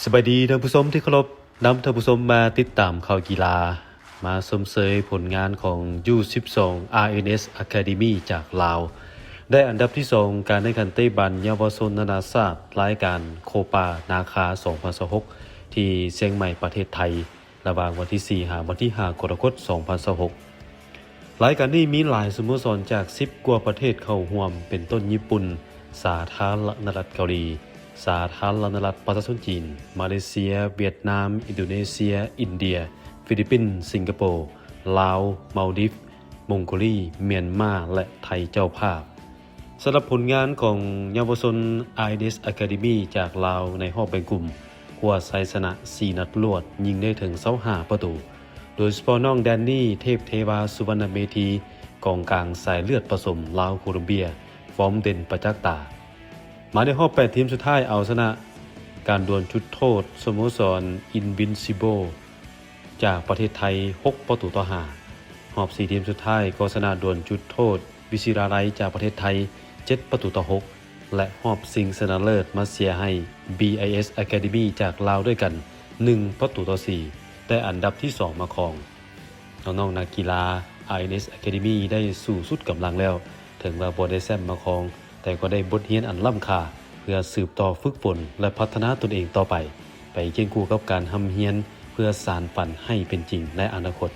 ສະບາຍດີທ່ານຜູ້ຊົມທີ່ເຄົາລົບ, ນຳທ່ານຜູ້ຊົມມາຕິດຕາມຂ່າວກິລາ, ມາຊົມເຊີຍຜົນງານຂອງ ຢູສິບສອງ ອາ ເອັນ ເອັສ Academy ຈາກລາວ ໄດ້ອັນດັບທີສອງ ການແຂ່ງຂັນເຕະບານເຍົາວະຊົນນານາຊາດ ລາຍການໂຄປານາຄາ ສອງພັນຊາວຫົກ ທີ່ຊຽງໃໝ່ ປະເທດໄທ ລະຫວ່າງວັນທີສີ່ ຫາວັນທີຫ້າ ກໍລະກົດ ສອງພັນຊາວຫົກ. ລາຍການນີ້ມີຫຼາຍສະໂມສອນຈາກສິບກວ່າປະເທດເຂົ້າຮ່ວມ ເປັນຕົ້ນຍີ່ປຸ່ນ, ສາທາລະນະລັດເກົາຫຼີ, ສາທາລະນະລັດປະຊາຊົນຈີນ, ມາເລເຊຍ, ຫວຽດນາມ, ອິນໂດເນເຊຍ, ອິນເດຍ, ຟີລິບປິນ, ສິງກະໂປ, ລາວ, ມາລດີຟ, ມົງໂກລີ, ມຽນມາ ແລະ ໄທເຈົ້າພາບ. ສຳລັບຜົນງານຂອງເຍົາວະຊົນ ອາ ເອັນ ເອັສ Academy ຈາກລາວໃນຮອບແບ່ງກຸ່ມ ກວາດໄຊຊະນະສີ່ນັດລວດ, ຍິງໄດ້ເຖິງຊາວຫ້າປະຕູ, ໂດຍສະເພາະນ້ອງແດນນີ ເທບເທວາ ສຸວັນນະເມທີ ກອງກາງສາຍເລືອດປະສົມລາວໂຄລັມເບຍ ຟອມເດັ່ນປະຈັກຕາ. ມາໃນຮອບແປດທີມສຸດທ້າຍ ເອົາຊະນະການດວນຈຸດໂທດສະໂມສອນ Invincible ຈາກປະເທດໄທ ຫົກປະຕູຕໍ່ຫ້າ. ຮອບສີ່ທີມສຸດທ້າຍກໍຊະນະດວນຈຸດໂທດວິຊິລາໄລຈາກປະເທດໄທ ເຈັດປະຕູຕໍ່ຫົກ ແລະ ຮອບຊິງຊະນະເລີດມາເຊຍໃຫ້ BIS Academy ຈາກລາວດ້ວຍກັນ ໜຶ່ງປະຕູຕໍ່ສີ່ ໄດ້ອັນດັບທີສອງມາຄອງ. ນ້ອງໆນັກກິລາ ອາ ເອັນ ເອັສ Academy ໄດ້ສູ້ສຸດກຳລັງແລ້ວ, ເຖິງວ່າບໍ່ໄດ້ແຊ້ມມາຄອງ, ແຕ່ກໍໄດ້ບົດຮຽນອັນລ້ຳຄ່າ ເພື່ອສືບຕໍ່ຝຶກຝົນ ແລະ ພັດທະນາຕົນເອງຕໍ່ໄປ, ໄປຄຽງຄູ່ກັບການຮ່ຳຮຽນ ເພື່ອສານຝັນໃຫ້ເປັນຈິງໃນອະນາຄົດ.